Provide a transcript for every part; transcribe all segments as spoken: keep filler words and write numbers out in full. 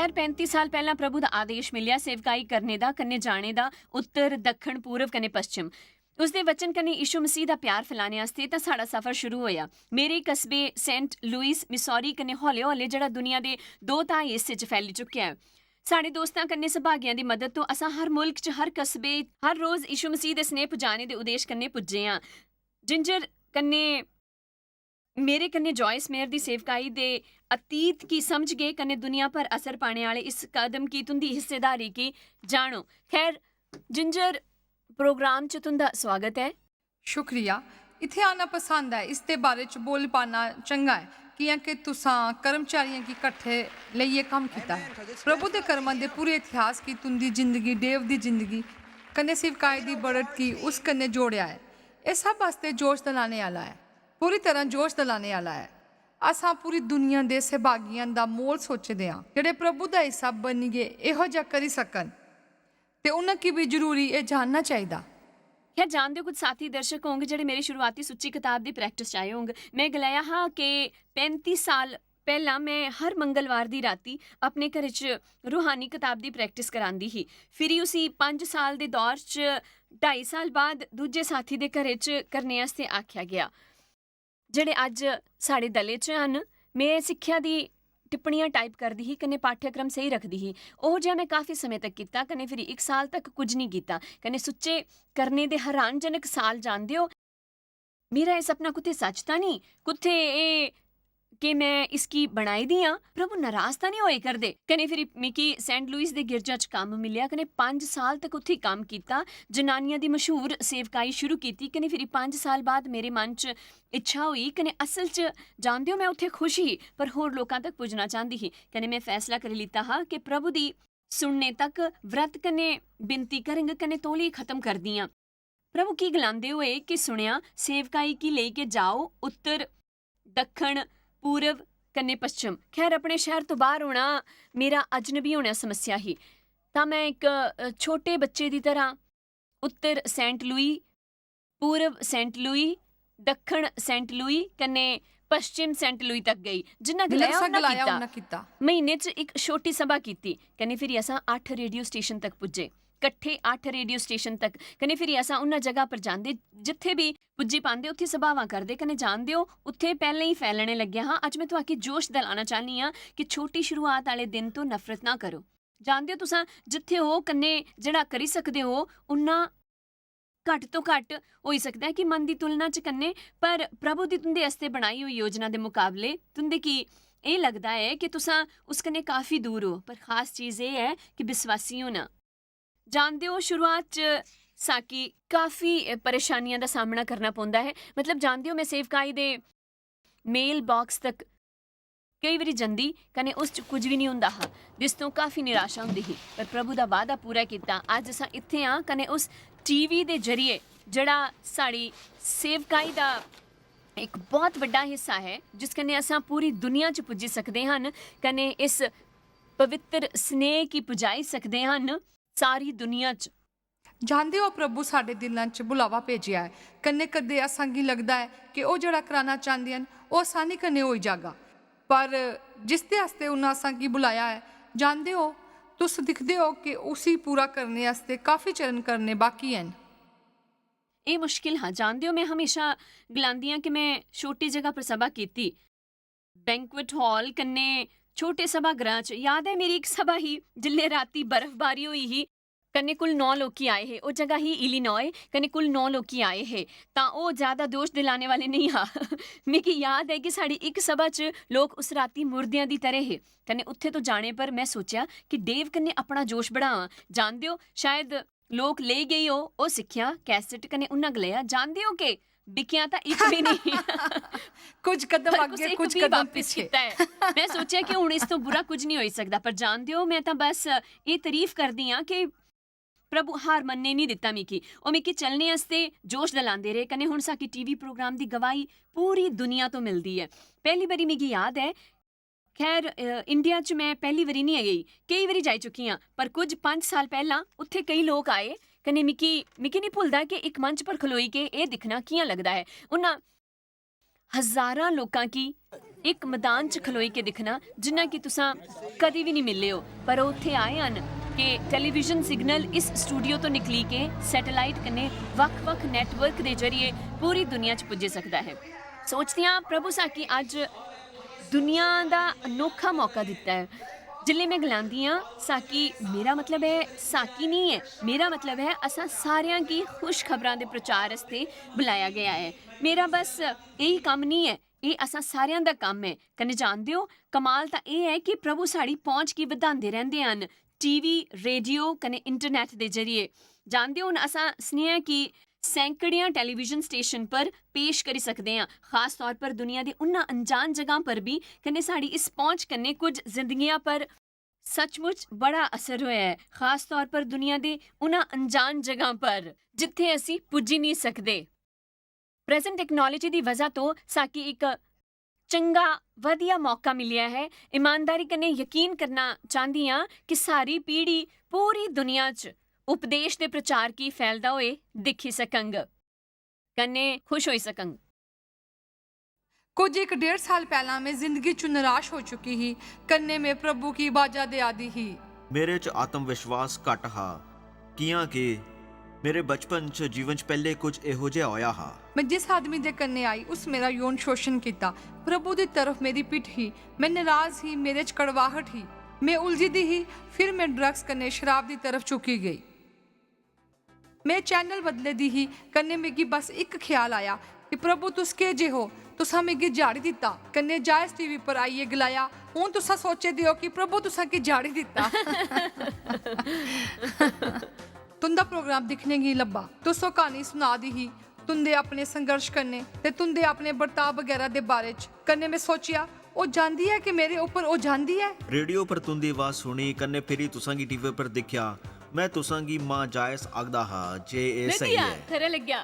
पर पैंती साल पैह्लां प्रभु दा आदेश मिलेआ सेवकाई करने दा, कन्नै जाने दा, उत्तर, दक्खन, पूर्व कन्नै पश्चिम। उसदे वचन कन्नै यीशु मसीह दा प्यार फैलाने आस्तै तां साढ़ा सफर शुरू होया। मेरे कस्बे सेंट लुइस, मिसौरी कन्नै हौले-हौले, जेह्ड़ा दुनिया दे दो तिहाई हिस्से च फैली चुकेआ ऐ। साढ़े दोस्तां कन्नै सभागियां दी मदद तो असां हर मुल्क च, हर कस्बे, हर रोज यीशु मसीह दे स्नेह पुजाने दे उद्देश कन्नै पुज्जे आं। जिंजर कन्नै मेरे कन्नै जॉयस मेयर दी सेवकाई दे अतीत गी समझगे कन्नै दुनिया पर असर पाने आह्ले इस कदम गी, तुं'दी हिस्सेदारी गी जानो। खैर, जिंजर, प्रोग्राम च तुं'दा स्वागत ऐ। शुक्रिया। इत्थै आना पसंद ऐ। इस दे बारे च बोल पाना चंगा ऐ, कि'यां कि तुसां कर्मचारियें गी कट्ठे लेइयै कम्म कीता ऐ। प्रभु दे कर्मां दे पूरे इतिहास गी, तुं'दी जिंदगी, डेव दी जिंदगी कन्नै सेवकाई दी बढ़त गी उस कन्नै जोड़ेआ ऐ। एह् सब आस्तै जोश दलाने आह्ला ऐ, पूरी तरह जोश दलाने आह्ला ऐ। असां पूरी दुनिया दे सहभागियां दा मोल सोचदे आं, जेह्ड़े प्रभु दा हिस्सा बनियै एहो जेहा करी सकन। ते उ'नें गी बी जरूरी एह् जानना चाहिदा। खैर, जानदे ओ, कुछ साथी दर्शक होंग जेह्ड़े मेरी शुरुआती सुच्ची कताब दी प्रैक्टिस च आए होंग। में गलाया हा कि पैंती साल पैह्लां में हर मंगलवार दी राती अपने घरै च रूहानी कताब दी प्रैक्टिस करांदी ही। फिरी उसी पंज साल दे दौर च, ढाई साल बाद दूजे साथी दे घरै च करने आस्तै आखेआ गेआ। जेह्ड़े अज्ज साढ़े दले च हन, में सिक्खेआ दी टिप्पणियां टाइप करदी ही कन्नै पाठ्यक्रम स्हेई रखदी ही। ओह् जेहा में काफी समें तक कीता कन्नै फिरी इक साल तक कुछ निं कीता। कन्नै सुच्चे करने दे हैरानजनक साल, जानदे ओ, मेरा एह् सपना कुत्थै सच तां निं, कुत्थै एह् कि में इसगी बनाई दी आं, प्रभु नाराज तां निं होए करदे। कन्नै फिरी मिगी सेंट लुइस दे गिरजा च कम्म मिलेआ कन्नै पंज साल तक उत्थै कम्म कीता, जनानियां दी मशहूर सेवकाई शुरू कीती। कन्नै फिरी पंज साल बाद मेरे मन च इच्छा होई, कन्नै असल च, जानदे ओ, में उत्थै खुश ही, पर होर लोकां तक पुज्जना चांह्दी ही। कन्नै में फैसला करी लैता हा कि प्रभु दी सुनने तक व्रत कन्नै बिनती करंग कन्नै तौले खत्म करदी आं। प्रभु की गलांदे होए कि सुनेआ, सेवकाई गी लेई के जाओ, उत्तर, दक्खन, पूर्व कन्नै पश्चिम। खैर, अपने शैह्र तो बाह्र होना मेरा अजनबी होना समस्या ही। तां में इक, अ, छोटे बच्चे दी तरह उत्तर सेंट लुई, पूर्व सेंट लुई, दक्खन सेंट लुई कन्नै पश्चिम सेंट लुई तक गई। जिन्ना जिन्ना गलाया तुसें उन्ना गलाया कीता। उन्ना कीता। म्हीने च इक छोटी सभा कीती, कन्नै फिरी असां अट्ठ रेडियो स्टेशन तक पुज्जे। कट्ठे अट्ठ रेडियो स्टेशन तक, कन्नै फिरी असां उन्ना जगह पर जांदे, जित्थै बी पुज्जी पांदे, उत्थै सभावां करदे। कन्नै जानदे ओ, उत्थै पैह्लें ही फैलने लग्गेआ हा। अज्ज में तुआकी जोश दलाना चाह्न्नी आं कि छोटी शुरुआत आह्ले दिन तो नफरत ना करो। जानदे ओ तुसां, जित्थै ओ कन्नै जेह्ड़ा करी सकदे ओ, उन्ना घट्ट तो घट्ट होई सकदा ऐ कि मन दी तुलना च कन्नै, पर प्रभु दी तुं'दे आस्तै बनाई होई योजना दे मुकाबले तुं'दे गी एह् लगदा ऐ कि तुसां उस कन्नै काफी दूर ओ। पर खास चीज एह् ऐ कि विश्वासी होना। जानदे ओ, शुरुआत च साकी काफी परेशानियां दा सामना करना पौंदा ऐ। मतलब, जानदे ओ, में सेवकाई दे मेल बॉक्स तक केई बारी जंदी, कन्नै उस च कुछ बी निं होंदा हा, जिस तो काफी निराशा होंदी ही, पर प्रभु दा वादा पूरा कीता। अज्ज असां इत्थै आं, कन्नै उस टीवी दे जरिए, जेह्ड़ा साढ़ी सेवकाई दा इक बहुत बड्डा हिस्सा ऐ, जिस कन्नै असां पूरी दुनिया च पुज्जी सकदे हन, कन्नै इस पवित्र स्नेह गी पुजाई सकदे हन सारी दुनिया च। जानदे ओ, प्रभु साढ़े दिलां च बुलावा भेजेआ ऐ, कन्नै कदे असां गी लगदा ऐ कि ओह् जेह्ड़ा कराना चांह्दे हन, ओह् असानी कन्नै होई जागा। पर जिसदे आस्तै उन्नै असां गी बुलाया ऐ, जानदे ओ, तुस दिखदे ओ कि उसी पूरा करने आस्तै काफी चरण करने बाकी हन। एह् मुश्किल हा, जानदे ओ, में हमेशा गलांदी आं कि में छोटी जगह पर सभा कीती, बैंक्वेट हॉल कन्नै छोटे सभागृह च। याद ऐ, मेरी इक सभा ही, जिल्लै राती बर्फबारी होई ही, कन्नै कुल नौ लोकी आए हे। ओह् जगह ही इलिनॉय, कन्नै कुल नौ लोकी आए हे। तां ओह् ज्यादा जोश दिलाने वाले नेईं हा। मिगी याद ऐ कि साढ़ी इक सभा च लोक उस राती मुर्दियां दी तरह हे। कन्नै उत्थै तो जाने पर में सोचेआ कि डेव कन्नै अपना जोश बढ़ावां। जानदे ओ, शायद लोक लेई गेई ओ, ओह् सिक्खेआ कैसेट कन्नै। उन्ना गलाया, जानदे ओ के बिकेआ तां इक बी नेईं। कुछ कदम पर अग्गें, कुछ इक कुछ बी कदम बापस पिच्छे। कीता ऐ। में सोचेआ कि हुन इस तो बुरा कुछ निं होई सकदा, पर जानदे ओ, में तां बस एह् तारीफ करदी आं कि प्रभु हार मन्ने निं दित्ता मिगी। ओह् मिगी चलने आस्तै जोश दलांदे रेह्। कन्नै हुन साकी टीवी प्रोग्राम दी गवाही पूरी दुनिया तो मिलदी ऐ। पैह्ली बारी मिगी याद ऐ, खैर, अ, इंडिया च में पैह्ली बारी निं गेई, केई बारी जाई चुकी आं, पर कुछ पंज साल पैह्लां उत्थै केई लोक आए, कन्नै मिगी, मिगी निं भुलदा कि इक मंच पर खलोई के एह् दिक्खना कि'यां लगदा ऐ। उन्ना हजारां लोकां गी इक मदान च खलोई के दिक्खना, जिन्ना कि तुसां कदी बी निं मिले ओ, पर ओह् उत्थै आए हन कि टेलीविजन सिग्नल इस स्टूडियो तो निकली के सैटेलाइट कन्नै वक्ख-वक्ख नेटवर्क दे जरिए पूरी दुनिया च पुज्जी सकदा ऐ। सोचदी आं, प्रभु साकी अज्ज दुनिया दा अनोखा मौका दित्ता ऐ। जिल्लै में गलांदी आं, साकी, मेरा मतलब ऐ साकी निं ऐ, मेरा मतलब ऐ असां सारेआं गी खुशखबरां दे प्रचार आस्तै बुलाया गेआ ऐ। मेरा बस एही कम्म निं ऐ, एह् असां सारेआं दा कम्म ऐ। कन्नै जानदे ओ, कमाल तां एह् ऐ कि प्रभु साढ़ी पहुंच गी बधांदे रैंह्दे हन, टीवी, रेडियो कन्नै इंटरनेट दे जरिए। जानदे ओ, हून असां सनेहा कि सैकड़ियां टेलीविजन स्टेशन पर पेश करी सकदे आं, खास तौर पर दुनिया दी उन्ना अनजान जगहां पर बी। कन्नै साढ़ी इस पहुंच कन्नै कुछ जिंदगियां पर सचमुच बड़ा असर होया ऐ, खास तौर पर दुनिया दे उन्ना अनजान जगहां पर जित्थै असी पुज्जी निं सकदे। प्रेजेंट टेक्नोलॉजी दी वजह तो साकी इक चंगा, वधिया मौका मिलेआ ऐ। ईमानदारी कन्नै यकीन करना चांह्दी आं कि सारी पीढ़ी पूरी दुनिया च उपदेश दे प्रचार गी फैलदा होए दिक्खी सकंग, कन्नै खुश होई सकंग। कुछ इक डेढ़ साल पैह्लां में जिंदगी च निराश हो चुकी ही, कन्नै में प्रभु गी बाजा देआ दी ही। मेरे च आत्म विश्वास घट्ट हा, कि'यां के मेरे बचपन च जीवन च पैह्ले कुछ एहो जेहा होया हा। में जिस आदमी दे कन्नै आई, उस मेरा यौन शोषण कीता। प्रभु दी तरफ मेरी पिठ ही। में निराश ही, मेरे च कड़वाहट ही। में उलझी दी ही। फिर में ड्रग्स कन्नै शराब दी तरफ झुकी गई। में चैनल बदले दी ही, कन्नै मिगी बस इक ख्याल आया कि प्रभु, तुस केह जे हो? तुसां मिगी झाड़ी दित्ता। कन्नै जायज टीवी पर आइयै गलाया, हून तुसां सोचे दे ओ कि प्रभु तुसां की झाड़ी दित्ता। तुंदा प्रोग्राम दिक्खने गी लब्भा। तुस ओह क्हानी सुना दी ही तुंदे अपने संघर्ष कन्नै ते तुंदे अपने बर्ताव बगैरा दे बारे च। कन्नै में सोचेआ, ओह जानदी ऐ कि मेरे उप्पर ओह जानदी ऐ। रेडियो पर तुंदी आवाज सुनी, कन्नै फिरी तुसां गी टीवी पर दिक्खेआ। में तुसां गी मां जायस आखदा हा जे एह में सही किया ऐ। खरा लग्गेआ।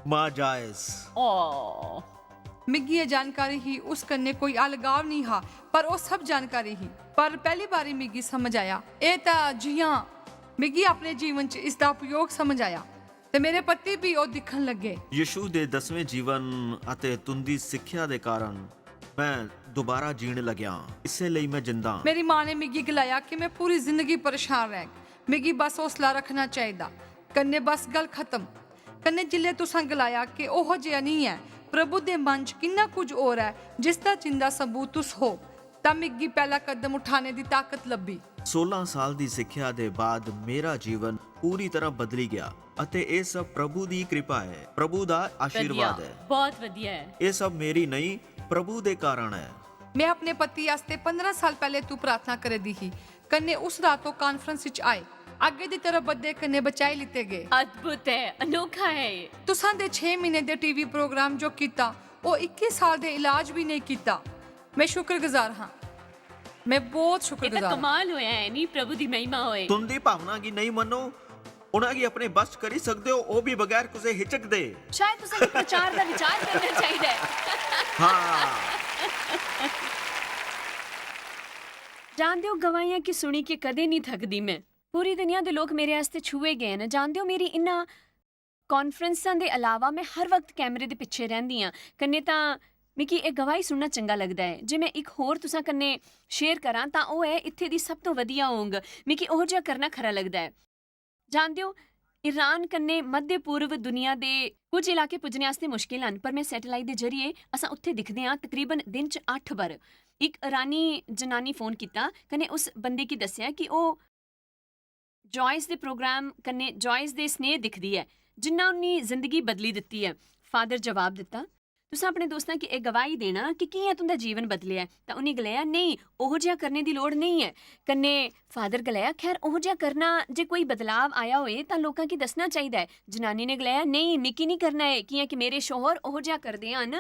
मां जायस। ओ मिगी एह जानकारी ही, उस कन्नै कोई अलगाव निं हा, पर ओह सब जानकारी ही। पर पैहली बारी मिगी समझ आया, एह तां जि'यां मिगी अपने जीवन च इसदा उपयोग समझ आया, ते मेरे पति बी ओह दिक्खन लग्गे। यीशु दे दसवें जीवन अते तुंदी सिक्ख्या दे कारण में दोबारा जीण लग्या। इस्सै लेई में जिंदा आं। मेरी मां ने मिगी गलाया कि में पूरी जिंदगी परेशान रैहङ। मिगी बस हौसला रखना चाहिदा, कन्नै बस गल्ल खत्म। कन्नै जिसलै तुसां गलाया कि ओह जेहा निं ऐ, प्रभु दे मन च किन्ना कुछ होर ऐ, जिसदा जिंदा सबूत तुस हो, तां मिगी पैहला कदम उठाने दी ताकत लब्भी। सोलां साल दी सिक्ख्या दे बाद मेरा जीवन पूरी तरह बदली गया, अते एह सब प्रभु दी कृपा ऐ, प्रभु दा आशीर्वाद वधिया, ऐ। बहुत वधिया ऐ। एह सब मेरी नहीं, प्रभु दे कारण ऐ। में अपने पति आस्तै पंदरां साल पैहले तू प्रार्थना करै दी ही, कन्नै उस रात ओह कांफ्रेंस च आए, अग्गें दी तरफ बधदे कन्नै बचाई लिते गे। अद्भुत ऐ, अनोखा ऐ एह। तुसां दे छे महीने दे टीवी प्रोग्राम जो कीता, ओह इक्की साल दे इलाज भी नेईं कीता। में शुक्रगुजार हां, में बहुत एह तां शुक्रगुजार हां। कमाल होया ऐ नी, प्रभु दी महिमा होए। तुंदी भावना गी नहीं मन्नो, उन्हां गी अपने बस च करी सकदे ओ, ओह भी बगैर कुसै हिचक दे। शायद तुसें गी प्रचार दा विचार करना चाहिदा ऐ। हां। जानदे ओ, गवाहियां की सुनी के कदें नहीं थकदी में। पूरी दुनिया दे लोक मेरे आस्तै छुए गए न। जानदे ओ, मेरी इन्ना कांफ्रेंसां दे अलावा में हर वक्त कैमरे दे पिच्छे रैंह्दी आं। कन्नै तां मिगी एह गवाही सुनना चंगा लगदा ऐ। जे में इक होर तुसां कन्नै शेयर करां तां ओह ऐ इत्थै दी सब तो वधिया होंग। मिगी ओह जेहा करना खरा लगदा ऐ। जानदे ओ, ईरान कन्नै मध्य पूर्व दुनिया दे कुछ इलाके पुज्जने आस्तै मुश्किल हन, पर में सैटेलाइट दे जरिए असां उत्थै दिखदे आं। तकरीबन दिन च अट्ठ बार इक ईरानी जनानी फोन कीता, कन्नै उस बंदे गी दस्सेआ कि ओह जॉयस दे प्रोग्राम कन्नै जॉयस दे स्नेह दिखदी ऐ, जिन्ना उन्नी जिंदगी बदली दित्ती ऐ। फादर जवाब दित्ता, तुसें अपने दोस्तां गी एह गवाही देना कि कि'यां तुं'दा जीवन बदलेआ ऐ। तां उ'नें गलाया, नेईं, ओहो जेहा करने दी लोड़ नेईं ऐ। कन्नै फादर गलाया, खैर, ओहो जेहा करना, जे कोई बदलाव आया होए तां लोकां गी दस्सना चाहिदा ऐ। जनानी ने गलाया, नेईं, मिकी निं करना ऐ, कि'यां कि मेरे शौहर ओहो जेहा करदे हन।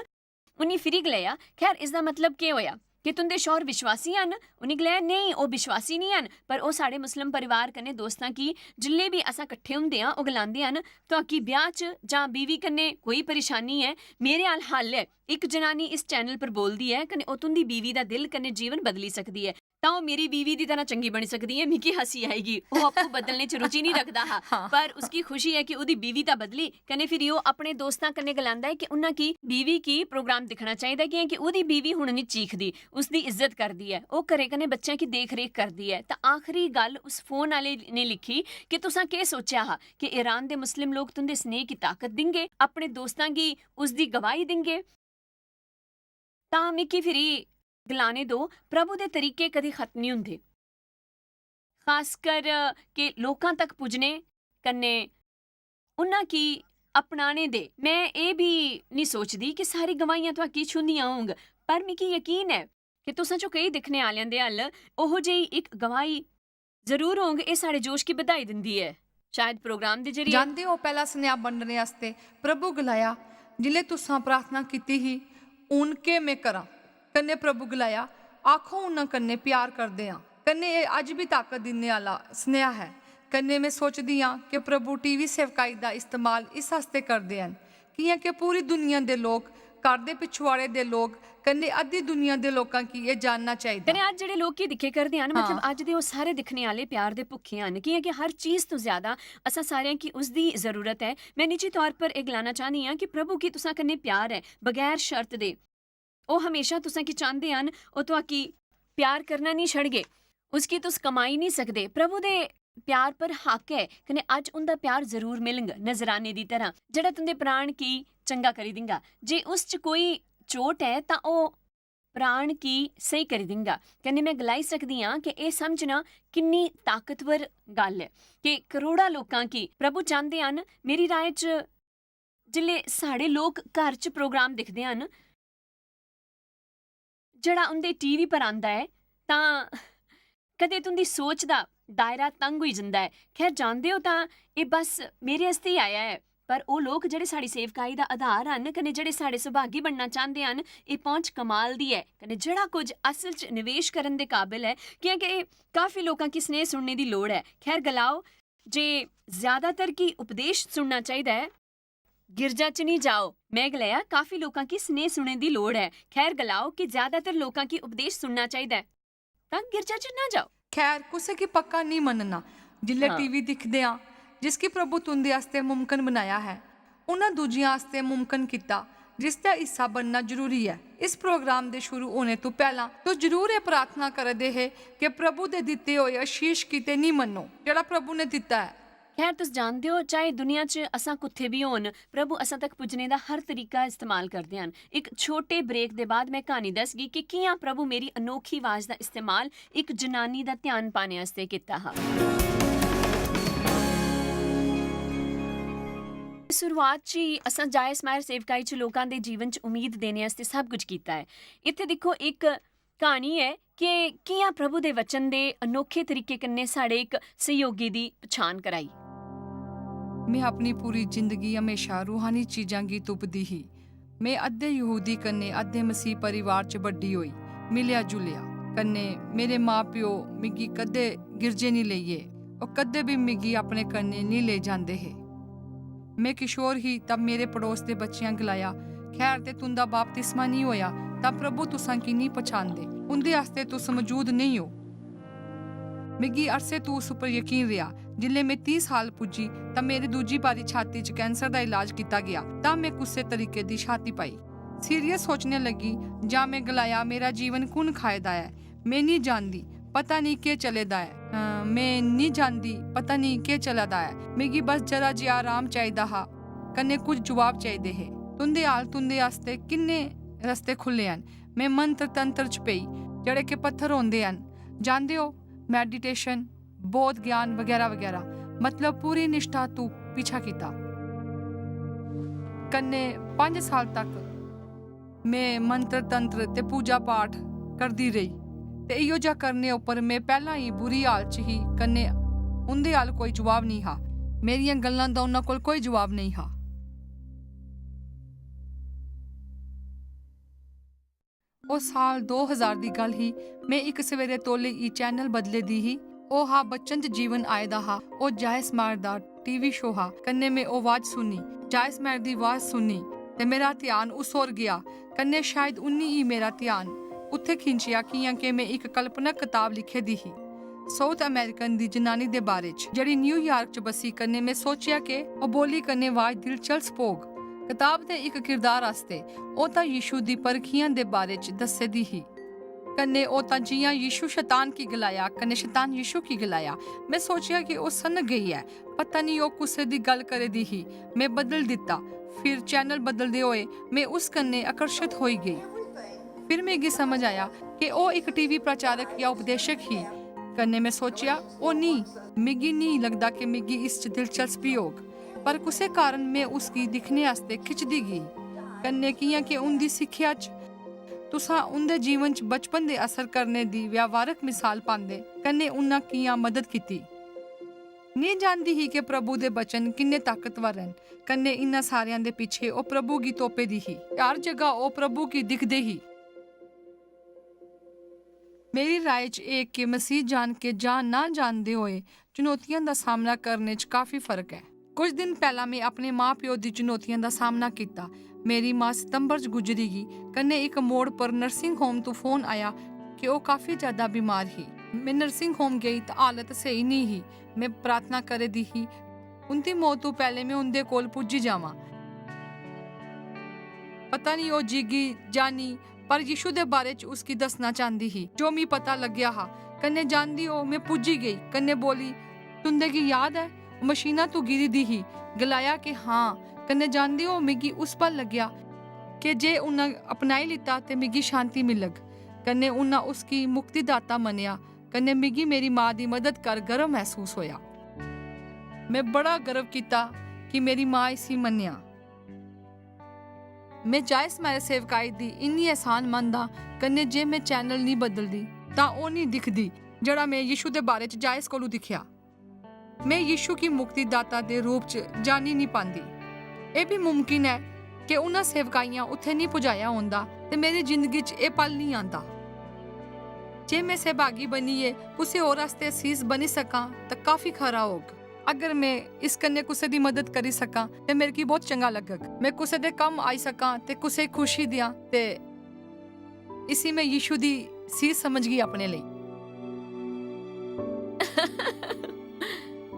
उ'नें फिरी गलाया, खैर, इसदा मतलब केह् होआ? केह् तुं'दे शौहर विश्वासी हन? उ'नें गलाया, नेईं, ओह विश्वासी निं हन, पर ओह साढ़े मुस्लिम परिवार कन्नै दोस्तां गी जिल्लै बी असां कट्ठे हुंदे आं, ओह गलांदे हन, तुआकी ब्याह च जां बीवी कन्नै कोई परेशानी ऐ, मेरे अल हल ऐ। इक जनानी इस चैनल पर बोलदी ऐ कन्नै ओह् तुं'दी बीवी दा दिल कन्नै जीवन बदली सकदी ऐ, तां ओह् मेरी बीवी दी तरह चंगी बनी सकदी ऐ। मिगी हंसी आएगी। ओह् आपूं बदलने च रुचि निं रखदा हा, पर उसकी खुशी ऐ कि ओह्दी बीवी तां बदली। कन्नै फिरी ओह् अपने दोस्तां कन्नै गलांदा ऐ कि उन्ना की बीवी की प्रोग्राम दिक्खना चाहिदा, कि'यां कि ओह्दी बीवी हुन निं चीखदी, उसदी इज्जत करदी ऐ, ओह् घरै कन्नै बच्चें की देख रेख करदी ऐ। तां आखरी गल्ल उस फोन आह्ले ने लिखी कि तुसां केह् सोचेआ हा कि ईरान दे मुस्लिम लोक तुं'दे स्नेह की ताकत दिंगे, अपने दोस्तां गी उसदी गवाही दिंगे? तां मिगी फिरी गलाने दो, प्रभु दे तरीके कदी खत्म निं हुंदे। खासकर के लोकां तक पुज्जने कन्नै उन्ना की अपनाने दे। में एह् बी निं सोचदी कि सारी गवाहियां तुआकी छूंदियां होंग, पर मिगी यकीन ऐ कि तुसां चों केई दिक्खने आह्लें दे अल ओहो जेही इक गवाही जरूर होंग। एह् साढ़े जोश गी बधाई दिंदी ऐ, शायद प्रोग्राम दे जरिए। जानदे ओ, पैह्ला सनेहा बंडने आस्तै प्रभु गलाया, जिसलै तुसां प्रार्थना कीती ही, "हून केह् में करां?" कन्नै प्रभु गलाया, "आखो, उन्ना कन्नै प्यार करदे आं।" कन्नै एह् अज्ज बी ताकत दिने आह्ला सनेहा ऐ। कन्नै में सोचदी आं कि प्रभु टीवी सेवकाई दा इस्तेमाल इस आस्तै करदे हन, कि'यां कि पूरी दुनिया दे लोक, घर दे पिछुआड़े दे लोक, कन्नै अद्धी दुनिया दे लोकां गी एह् जानना चाहिदा। कन्नै अज्ज जेह्ड़े लोक एह् दिक्खे करदे हन, मतलब, हां। अज्ज दे ओह् सारे दिक्खने आह्ले प्यार दे भुक्खे हन, कि'यां कि हर चीज तो ज्यादा असां सारें गी उसदी जरूरत ऐ। में निजी तौर पर एह् गलाना चाह्न्नी आं कि प्रभु गी तुसां कन्नै प्यार ऐ, बगैर शर्त दे। ओह् हमेशा तुसां गी चांह्दे हन, ओह् तुआकी प्यार करना निं छड़गे, उसगी तुस कमाई निं सकदे। प्रभु दे प्यार पर हक ऐ, कन्नै अज्ज उं'दा प्यार जरूर मिलग, नजराने दी तरह, जेह्ड़ा तुं'दे प्राण गी चंगा करी दिंगा। जे उस च कोई चोट ऐ, तां ओह् प्राण गी स्हेई करी दिंगा। कन्नै में गलाई सकदी आं कि एह् समझना किन्नी ताकतवर गल्ल ऐ कि करोड़ां लोकां गी प्रभु चांह्दे हन। मेरी राय च, जिसलै साढ़े लोक घर च प्रोग्राम दिखदे हन, जेह्ड़ा उं'दे टीवी पर आंदा ऐ, तां कदें तुं'दी सोच दा दायरा तंग होई जंदा ऐ। खैर, जानदे ओ, तां एह् बस मेरे आस्तै ही आया ऐ, पर ओह् लोक जेह्ड़े साढ़ी सेवकाई दा आधार हन, कन्नै जेह्ड़े साढ़े सुभागी बनना चांह्दे हन, एह् पहुंच कमाल दी ऐ। कन्नै जेह्ड़ा कुछ असल च निवेश करन दे काबल ऐ, कि'यां कि काफी लोकां गी स्नेह सुनने दी लोड़ ऐ। खैर, गलाओ जे ज्यादातर गी उपदेश सुनना चाहिदा ऐ, गिरजा च निं जाओ। में गलाया, काफी लोकां गी स्नेह सुनने दी लोड़ ऐ। खैर, गलाओ कि ज्यादातर लोकां गी उपदेश सुनना चाहिदा ऐ, तां गिरजा च ना जाओ। खैर, कुसै गी पक्का निं मन्नना। जिसलै हां। टीवी दिखदे आं, जिसगी प्रभु तुं'दे आस्तै मुमकन बनाया ऐ, उन्ना दूजियां आस्तै मुमकन कीता, जिसदा हिस्सा बनना जरूरी ऐ। इस प्रोग्राम दे शुरू होने तों पैह्लां तुस जरूर एह् प्रार्थना करदे हे कि प्रभु दे दित्ते होए आशीष गी ते निं मन्नो, जेह्ड़ा प्रभु ने दित्ता ऐ। खैर, तुस जानदे ओ, चाहे दुनिया च असां कुत्थै बी होन, प्रभु असां तक पुज्जने दा हर तरीका इस्तेमाल करदे हन। इक छोटे ब्रेक दे बाद में क्हानी दसगी कि कि'यां प्रभु मेरी अनोखी आवाज दा इस्तेमाल इक जनानी दा ध्यान पाने आस्तै कीता हा। शुरुआत च ही असां जायस मायर सेवकाई च लोकां दे जीवन च उम्मीद देने आस्तै सब कुछ कीता ऐ। इत्थै दिक्खो, इक क्हानी ऐ कि कि'यां प्रभु दे वचन दे अनोखे तरीके कन्नै साढ़े इक सहयोगी दी पछान कराई। में अपनी पूरी जिंदगी हमेशा रूहानी चीजां गी तुपदी ही। में अद्धे यहूदी कन्नै अद्धे मसीह परिवार च बड्डी होई, मिलेआ जुलेआ। कन्नै मेरे मां-प्यो मिगी कदें गिरजे निं लेई गे। ओह् कदें बी मिगी अपने कन्नै निं लेई जांदे हे। में किशोर ही, तां मेरे पड़ोस दे बच्चियां गलाया, "खैर ते तुं'दा बपतिस्मा निं होआ, तां प्रभु तुसां गी निं पछानदे। उं'दे आस्तै तुस मजूद नेईं ओ।" मिगी अरसे तों उस उप्पर यकीन रेहा। जिसलै में तीह साल पुज्जी, तां मेरी दूजी बारी छाती च कैंसर दा इलाज कीता गेआ, तां में कुसै तरीके दी छाती पाई। सीरियस सोचने लगी, जां में गलाया, "मेरा जीवन कु'न खाए दा ऐ? में निं जानदी, पता निं केह् चले दा ऐ। अं, में निं जानदी, पता निं केह् चला दा ऐ। मिगी बस जरा जेहा आराम चाहिदा हा, कन्नै कुछ जवाब चाहिदे हे।" तुं'दे हाल, तुं'दे आस्तै किन्ने रस्ते खु'ल्ले हन। में मंत्र तंत्र च पेई, जेह्ड़े कि पत्थर होंदे हन। जानदे ओ, मैडिटेशन, बोध ज्ञान बगैरा बगैरा, मतलब पूरी निष्ठा तू पीछा कीता। कन्नै पंज साल तक में मंत्र तंत्र ते पूजा पाठ करदी रेही, ते इ'यो जा करने उप्पर में पैह्लां ही बुरी हाल च ही, कन्नै उं'दे अल कोई जवाब नेईं हा। मेरियां गल्लां दा उन्ना कोल कोई जवाब नेईं हा। ओह् साल दो हज़ार दी गल्ल ही। में इक सवेरे तौले ई चैनल बदले दी ही। ओह् हा बच्चन च जीवन आए दा हा। ओह् जायस मार दा टीवी शो हा। कन्नै में ओह् आवाज सुनी, जायस मार दी आवाज सुनी, ते मेरा ध्यान उस होर गेआ। कन्नै शायद उन्नी ई मेरा ध्यान उत्थै खिंचेआ, कि'यां के में इक कल्पना कताब लिखे दी ही, साउथ अमेरिकन दी जनानी दे बारे च, जेह्ड़ी न्यूयार्क च बसी। कन्नै में सोचेआ के ओह् बोली कन्नै वाज दिलचस्प होग। कताब दे इक किरदार आस्तै ओह् तां यीशु दी परखियां दे बारे च दस्से दी ही। कन्नै ओह् तां जि'यां यीशु शतान की गलाया, कन्नै शतान यीशु की गलाया। में सोचेआ कि ओह् सन्न गेई ऐ, पता निं ओह् कुसै दी गल्ल करै दी ही। में बदल दित्ता। फिर चैनल बदलदे होए में उस कन्नै आकर्शत होई गेई। फिर मिगी समझ आया कि ओह् इक टीवी प्रचारक या उपदेशक ही। कन्नै में सोचेआ, "ओह् निं, मिगी निं लगदा कि मिगी इस च दिलचस्पी होग।" पर कुसै कारण में उसगी दिक्खने आस्तै खिचदी गेई। कन्नै कि'यां कि उं'दी सिक्खेआ च तुसां उं'दे जीवन च बचपन दे असर करने दी व्यवहारक मिसाल पांदे, कन्नै उन्ना कि'यां मदद कीती। नेईं जानदी ही कि प्रभु दे वचन किन्ने ताकतवर न, कन्नै इन्ना सारेआं दे पिच्छे ओह् प्रभु गी तोपे दी ही। हर जगह ओह् प्रभु गी दिखदे ही। मेरी राय च एह् कि मसीह जान के जां ना जानदे होए चुनौतियां दा सामना करने च काफी फर्क ऐ। कुछ दिन पैह्ला में अपने मां-प्यो दी चुनौतियां दा सामना कीता। मेरी मां सितंबर च गुजरी गेई, कन्नै इक मोड़ पर नर्सिंग होम तों फोन आया कि ओह् काफी ज्यादा बीमार ही। में नर्सिंग होम गेई तां हालत स्हेई नेईं ही। में प्रार्थना करै दी ही, उं'दी मौत तों पैह्लें में उं'दे कोल पुज्जी जावां। पता निं ओह् जीगी जां नेईं, पर यीशु दे बारे च उसगी दस्सना चांह्दी ही, जो मी पता लग्गेआ हा। कन्नै जानदी ओ, में पुज्जी गेई, कन्नै बोली, "तुं'दे गी याद ऐ, ओह् मशीना तों गिरी दी ही?" गलाया कि, "हां।" कन्नै जानदी ओ, मिगी उस पल लग्गेआ कि जे उन्नै अपनाई लैता ते मिगी शांति मिलग। कन्नै उन्नै उसगी मुक्तिदाता मन्नेआ। कन्नै मिगी मेरी मां दी मदद कर गर्व मसूस होआ। में बड़ा गर्व कीता कि मेरी मां इसी मन्नेआ। में जायस मारे सेवकाई दी इन्नी एहसान मंद आं, कन्नै जे में चैनल निं बदलदी, तां ओह् निं दिखदी, जेह्ड़ा में यीशु दे बारे च जायस कोलू दिक्खेआ। में यीशु गी मुक्तिदाता दे रूप च जानी निं पांदी। एह् बी मुमकिन ऐ कि उन्हां सेवकाइयां उत्थै निं पुजाया होंदा ते मेरी जिंदगी च एह् पल निं आंदा। जे में सैभागी बनियै कुसै होर आस्तै सीस बनी सकां, तां काफी खरा होग। अगर में इस कन्नै कुसै दी मदद करी सकां, ते मेरे गी बहुत चंगा लग्गग। में कुसै दे कम्म आई सकां ते कुसै गी खुशी देआं, ते इसी में यीशु दी सीस समझगी अपने लेई।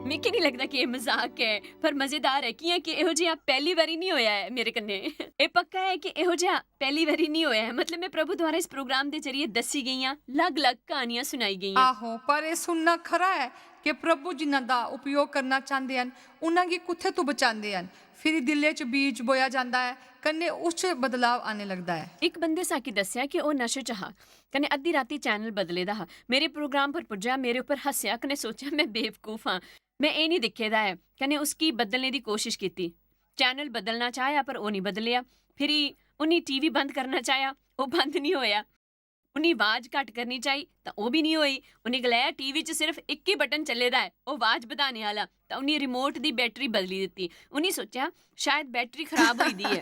मिगी निं लगदा कि एह् मजाक ऐ, पर मजेदार ऐ, कि'यां कि एहो जेहा पैह्ली बारी निं होआ ऐ मेरे कन्नै। एह् पक्का ऐ कि एहो जेहा पैह्ली बारी निं होआ ऐ। मतलब, में प्रभु द्वारा इस प्रोग्राम दे जरिए दस्सी गेई आं, लग-लग क्हानियां सुनाई गेइयां। आहो, पर एह् सुनना खरा ऐ कि प्रभु जिन्हां दा उपयोग करना चांह्दे हन, उन्हां गी कुत्थै तों बचांदे हन। फिरी दिलै च बीज बोया जांदा ऐ, कन्नै उस च बदलाव आने लगदा ऐ। इक बंदे साकी दस्सेआ कि ओह् नशे च हा, कन्नै अद्धी राती चैनल बदले दा हा। मेरे प्रोग्राम पर पुज्जेआ, मेरे उप्पर हस्सेआ, कन्नै सोचेआ, "में बेवकूफ आं, में एह् निं दिक्खे दा ऐ," कन्नै उसगी बदलने दी कोशश कीती। चैनल बदलना चाहेआ, पर ओह् निं बदलेआ। फिरी उन्नी टीवी बंद करना चाहेआ, ओह् बंद निं होएआ। उन्नी अवाज घट्ट करनी चाही, तां ओह् बी निं होई। उन्नी गलाया, "टीवी च सिर्फ इक ही बटन चले दा ऐ, ओह् अवाज बधाने आह्ला।" तां उन्नी रिमोट दी बैटरी बदली दित्ती। उन्नी सोचेआ, "शायद बैटरी खराब होई दी ऐ।"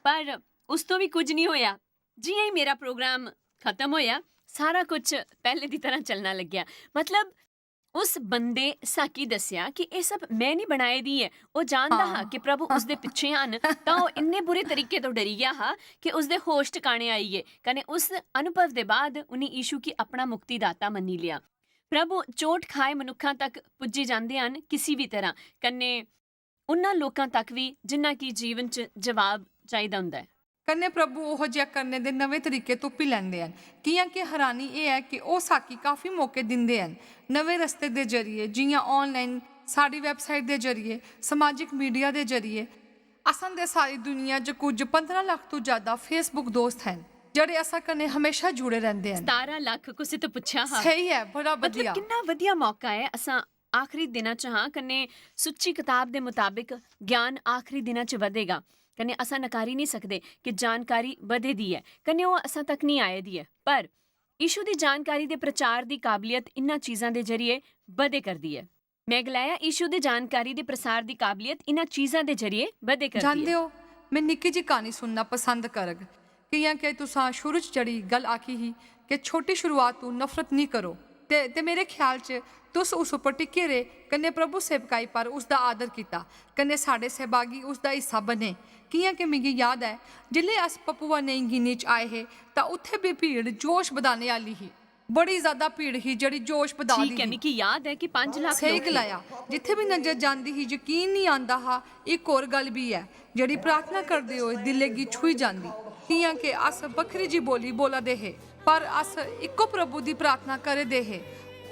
पर उस तो बी कुछ निं होएआ। जि'यां ही मेरा प्रोग्राम खत्म होएआ, सारा कुछ पैह्ले दी तरह चलना लग्गेआ। मतलब, उस बंदे साकी दस्सेआ कि एह् सब में निं बनाए दी ऐ। ओह् जानदा हा हां। कि प्रभु उसदे पिच्छें हन, तां ओह् इन्ने बुरे तरीके तो डरी गेआ हा कि उसदे होश ठकाने आई गे। कन्नै उस अनुभव दे बाद उन्नी यीशु गी अपना मुक्तिदाता मन्नी लेआ। प्रभु चोट खाए मनुक्खां तक पुज्जी जांदे हन किसी बी तरह, कन्नै उन्हां लोकां तक बी जिन्हां गी जीवन च जवाब चाहिदा हुंदा ऐ। कन्नै प्रभु ओहो जेहा करने दे नमें तरीके तुप्पी लैंदे हन। कि'यां के हरानी एह् ऐ कि ओह् साकी काफी मौके दिंदे हन, नमें रस्ते दे जरिए, जि'यां online, साढ़ी website दे जरिए, समाजिक मीडिया दे जरिए। असां दे सारी दुनिया च कुछ पंदरां लक्ख तों ज्यादा Facebook दोस्त हन, जेह्ड़े असां कन्नै हमेशा जुड़े रैंह्दे हन। सतारां लक्ख कुसै तो पुच्छेआ हा। स्हेई ऐ, बड़ा मतलब, बधिया। किन्ना बधिया मौका ऐ। असां आखरी दिनां च हां, कन्नै सुच्ची कताब दे मताबक ज्ञान आखरी दिनां च बधेगा। कन्नै असां नकारी निं सकदे कि जानकारी बधे दी ऐ, कन्नै ओह् असां तक निं आए दी ऐ। पर यीशु दी जानकारी दे प्रचार दी काबलियत इन्हां चीजां दे जरिए बधे करदी ऐ। में गलाया, "यीशु दी जानकारी दे प्रसार दी काबलियत इन्हां चीजां दे जरिए बधे करदी ऐ।" जानदे ओ, में निक्की जी क्हानी सुनना पसंद करग। कि'यां के तुसां शुरू च जेह्ड़ी गल्ल आखी ही कि छोटी शुरुआत तों नफरत निं करो। ते, ते मेरे ख्याल च तुस उस उप्पर टिके रेह्, कन्नै प्रभु सेवकाई पर उसदा आदर कीता, कन्नै साढ़े सैहभागी उसदा हिस्सा बने। कि'यां के मिगी याद ऐ, जिसलै अस पपुआ नई गिनी च आए हे, तां उत्थै बी भीड़ जोश बधाने आह्ली ही। बड़ी ज्यादा भीड़ ही, जेह्ड़ी जोश बधा दी ठीक ऐ, ही। मिगी याद ऐ कि पंज लक्ख स्हेई लोक हे। गलाया। जित्थै बी नजर जांदी ही, यकीन निं आंदा हा। इक होर गल्ल बी ऐ, जेह्ड़ी प्रार्थना करदे होए दिलै गी छूही जांदी। कि'यां के अस बक्खरी जी बोली बोला दे हे, पर अस इक्को प्रभु दी प्रार्थना करै दे हे।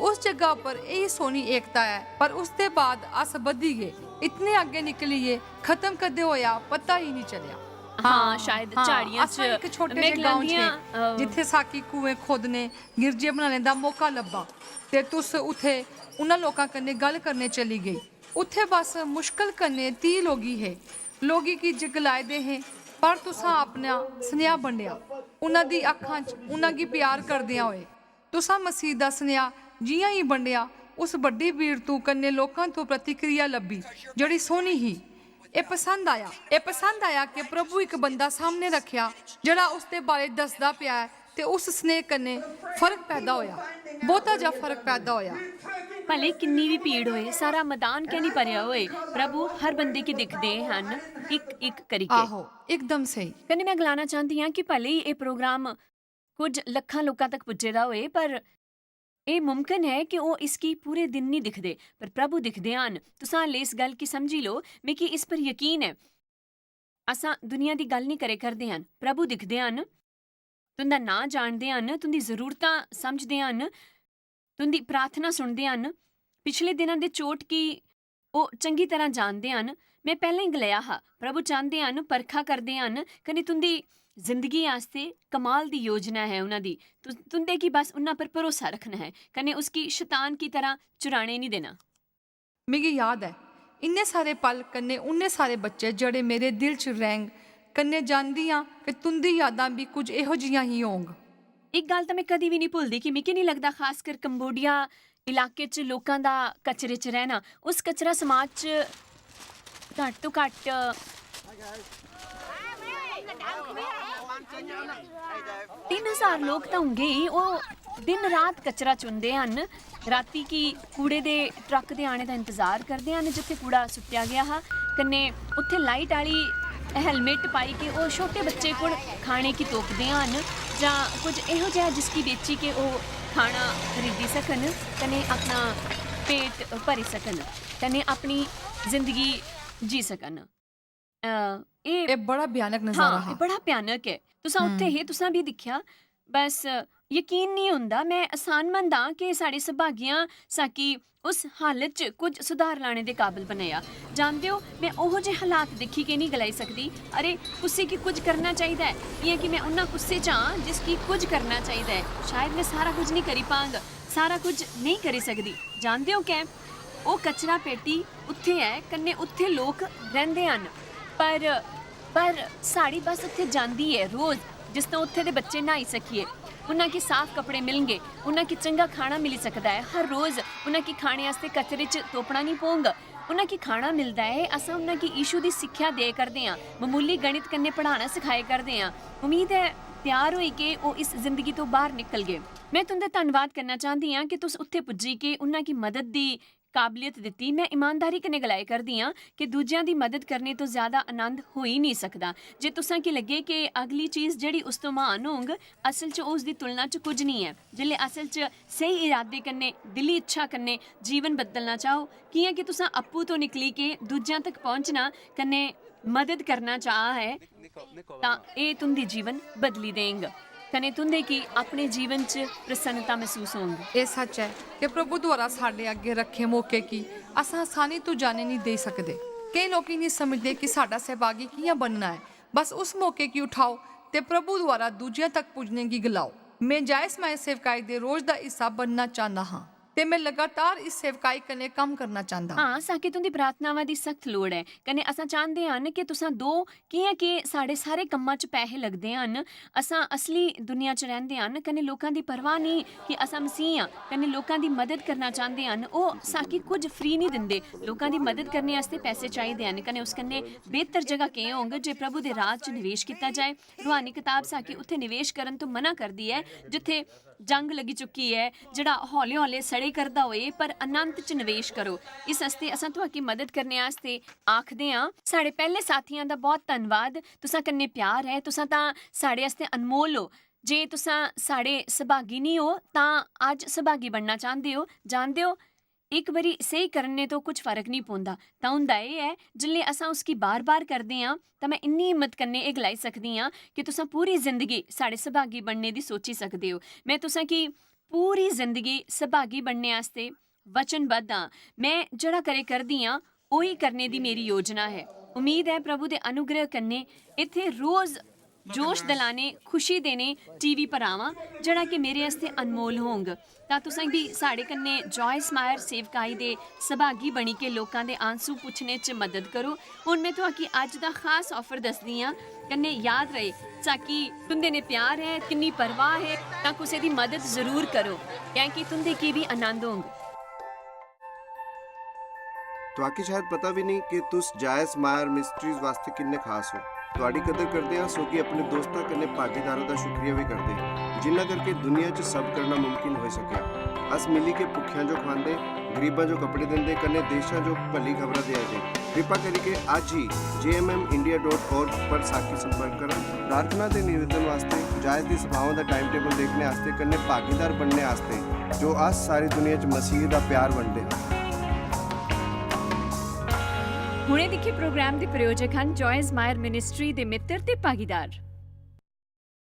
उस जगह पर एही सोह्नी एकता ऐ, पर उसदे बाद अस बधी गे, इतने अग्गें निकली गे, खत्म कदे होया, पता ही निं चलेआ। हां, शायद हां, झाड़ियां अस ना च इक छोटे में जे गांव गलांदी आं, च, अ, जित्थै साकी कुएं खोदने, गिरजे बनाने दा मौका लब्भा, ते तुस उत्थै उन्हां लोकां कन्नै गल्ल करने चली गेई। उत्थै बस मुश्कल कन्नै तीह लोगी हे। लोगी की जगलाए दे हे, पर तुसां अपना सनेहा बंडेआ। उन्हां दी अक्खां च उन्हां गी प्यार करदियां होए, तुसां मसीह दा सनेहा जि'यां ही बंडेआ, उस बड्डी भीड़ तू कन्नै लोकां तू प्रतिक्रिया लब्भी, जेह्ड़ी सोह्नी ही। एह् पसंद आया, एह् पसंद आया कि प्रभु इक बंदा सामने रखेआ, जेह्ड़ा उसदे बारे दसदा पिया ऐ, ते उस स्नेह कन्नै फर्क पैदा होया, बहुता जा फर्क पैदा होया। भले किन्नी भी भीड़ होए, सारा मैदान कैं निं भरेआ होए, प्रभु हर बंदे गी दिखदे हन, इक इक करिके। आहो, एकदम स्हेई। कन्नै में गलाना चांह्दी आं कि भले ही एह् प्रोग्राम कुछ लक्खां लोकां तक पुज्जे दा होए, पर एह् मुमकन ऐ कि ओह् इसगी पूरे दिन निं दिखदे, पर प्रभु दिखदे हन। तुसां हाले इस गल्ल गी समझी लो, मिगी इस पर यकीन ऐ। असां दुनिया दी गल्ल निं करे करदे हन, प्रभु दिखदे हन, तुं'दा नांऽ जानदे हन, तुं'दी जरूरतां समझदे हन, तुं'दी प्रार्थना सुनदे हन। पिछले दिनां दे चोट गी ओह् चंगी तरह जानदे हन। में पैह्लें ही गलाया हा, प्रभु चांह्दे हन, परखा करदे हन, कन्नै तुं'दी जिंदगी आस्तै कमाल दी योजना ऐ उन्हां दी। तु-, तुं'दे गी बस उन्हां पर भरोसा रखना ऐ, कन्नै उसगी शतान की तरह चुराने निं देना। मिगी याद ऐ, इन्ने सारे पल कन्नै उन्ने सारे बच्चे जेह्ड़े मेरे दिल च रैंग कन्नै जानदी आं कि तुं'दी यादां बी कुछ एहो जियां ही होंग। इक गल्ल तां में कदी बी निं भुलदी कि मिगी निं लगदा, खासकर कंबोडिया इलाके च लोकां दा कचरे च रैह्ना, उस कचरा समाज च घट्ट तो घट्ट तिन्न हजार लोक तां होंगे ही, ओह् दिन रात कचरा चुनदे हन। राती की कूड़े दे ट्रक दे आने दा इंतजार करदे हन, जित्थै कूड़ा सुट्टेआ गेआ हा। कन्नै उत्थै लाइट आह्ली हेलमेट पाई के ओह् छोटे बच्चे कोल खाने गी तोपदे हन जां कुछ एहो जेहा जिसगी बेची के ओह् खाना खरीदी सकन, कन्नै अपना पेट भरी सकन, कन्नै अपनी जिंदगी जी सकन। अ, एह् एह् बड़ा भयानक नजारा हां, हा। एह् बड़ा भयानक ऐ। तुसां उत्थै हे, तुसां बी दिक्खेआ। बस, यकीन निं होंदा। में एहसानमंद आं कि साढ़े सभागियां साकी उस हालत च कुछ सुधार लाने दे काबल बनाया। जानदे ओ, में ओहो जे हालात दिक्खी के निं गलाई सकदी, "अरे, कुसै गी कुछ करना चाहिदा ऐ, इ'यां कि में उन्ना कुसै च आं जिसगी कुछ करना चाहिदा ऐ। शायद में सारा कुछ निं करी पांग, सारा कुछ नेईं करी सकदी।" जानदे ओ कैं? ओह् कचरा पेटी उत्थै ऐ, कन्नै उत्थै लोक रैंह्दे हन, पर, पर साढ़ी बस उत्थै जांदी ऐ रोज, जिस तां उत्थै दे बच्चे न्हाई सकिए, उन्हां गी साफ कपड़े मिलणगे, उन्हां गी चंगा खाना मिली सकदा ऐ। हर रोज उन्हां गी खाने आस्तै कचरे च तोपना निं पौंग। उन्हां गी खाना मिलदा ऐ। असां उन्हां गी यीशु दी सिक्खेआ दे करदे आं, ममूली गणित कन्नै पढ़ाना सखाए करदे आं। उम्मीद ऐ, त्यार होई के ओह् इस जिंदगी तो बाहर निकलगे। में तुं'दा धन्नवाद करना चांह्दी आं कि तुस उत्थै पुज्जी के उन्हां गी मदद दी काबलियत दित्ती। में ईमानदारी कन्नै गलाए करदी आं कि दूजियां दी मदद करने तो ज्यादा आनंद होई निं सकदा। जे तुसां गी लग्गे कि अगली चीज जेह्ड़ी उस तो म्हान होंग, असल च ओह् उसदी तुलना च कुछ निं ऐ, जिसलै असल च स्हेई इरादे कन्नै, दिली इच्छा कन्नै जीवन बदलना चाहो, कि'यां कि तुसां अप्पू तो निकली के दूजियां तक पहुंचना कन्नै मदद करना चाह ऐ, तां एह् तुं'दी जीवन बदली देंग, कन्नै तुं'दे गी अपने जीवन च प्रसन्नता मसूस होंग। एह् सच्च ऐ कि प्रभु द्वारा साढ़े अग्गें रक्खे मौके गी असां आसानी तो जाने निं देई सकदे। केईं लोक निं समझदे कि साढ़ा सहभागी कि'यां बनना ऐ। बस उस मौके गी उठाओ ते प्रभु द्वारा दूजियां तक पुज्जने गी गलाओ। में जायज माए सेवकाई दे रोज दा हिस्सा बनना चांह्दा हां ते में लगातार इस सेवकाई कन्नै कम्म करना चांह्दा। हां, साके तुं'दी प्रार्थनावां दी सख्त लोड़ ऐ, कन्नै असां चांह्दे हन कि तुसां दो, कि'यां कि साढ़े सारे कम्मां च पैहे लगदे हन, असां असली दुनिया च रैंह्दे हन, कन्नै लोकां दी परवाह निं कि असां मसीह आं, कन्नै लोकां दी मदद करना चांह्दे हन। ओह् साके कुछ फ्री निं दिंदे, लोकां दी मदद करने आस्तै पैसे चाहिदे हन, कन्नै उस कन्नै बेहतर जगह केह् होंग जे प्रभु दे राज च निवेश कीता जाए। रूहानी कताब साके उत्थै निवेश करन तो मना करदी ऐ जित्थै जंग लगी चुकी ऐ, जेह्ड़ा हौले-हौले सड़े करदा होए, पर अनंत च नवेश करो। इस आस्तै असां तुआकी मदद करने आस्तै आखदे आं। साढ़े पैह्ले साथियां दा बहुत धन्नवाद। तुसां कन्नै प्यार ऐ, तुसां तां साढ़े आस्तै अनमोल ओ। जे तुसां साढ़े सभागी निं ओ, तां अज्ज सभागी बनना चांह्दे ओ। जानदे ओ, इक बारी स्हेई करने तो कुछ फर्क निं पौंदा। तां होंदा एह् ऐ, जिसलै असां उसगी बार-बार करदे आं, तां में इन्नी हिम्मत कन्नै एह् गलाई सकदी आं कि तुसां पूरी जिंदगी साढ़े सभागी बनने दी सोची सकदे ओ। में तुसां गी पूरी जिंदगी सभागी बनने आस्तै वचनबद्ध आं। में जेह्ड़ा करे करदी आं, ओही करने दी मेरी योजना ऐ। उम्मीद ऐ प्रभु दे अनुग्रह कन्नै इत्थै रोज जोश दिलाने, खुशी देने टीवी पर आवां, जेह्ड़ा कि मेरे आस्तै अनमोल होंग। तां तुसें बी साढ़े कन्नै जॉय स्मायर सेवकाई दे सभागी बनी के लोकां दे आंसू पुच्छने च मदद करो। हुन में तुआकी अज्ज दा खास ऑफर दसदी आं, कन्नै याद रहे, ताकि तुंदे ने प्यार ऐ, किन्नी परवाह ऐ, तां कुसै दी मदद जरूर करो, कैंकि तुंदे की भी आनंद होंग। तुआकी शायद पता भी नहीं कि तुस जॉय स्मायर मिनिस्ट्रीज वास्तै किन्ने खास ओ। तुआडी कदर करदे आं, सोगी अपने दोस्तां कन्नै भागीदारां दा शुक्रिया भी करदे, जिन्ना करके दुनिया च सब करना मुमकिन होई सकेआ। अस मिली के भुक्खेआं जो खुआंदे, गरीबां जो कपड़े दिंदे, कन्नै देशां जो भली खबरां देआ दे। कृपा करियै अज्ज ही J M M India dot org पर साकी संपर्क करो। प्रार्थना ते निवेदन वास्तै, जायज दी सभावां दा टाइम टेबल देखने आस्तै, कन्नै भागीदार बनने आस्तै, जो अस सारी दुनिया च मसीह दा प्यार बंडदे आं। हुणे दिक्खे प्रोग्राम दे प्रायोजक हन जॉय स्मायर मिनिस्ट्री दे मित्र ते भागीदार।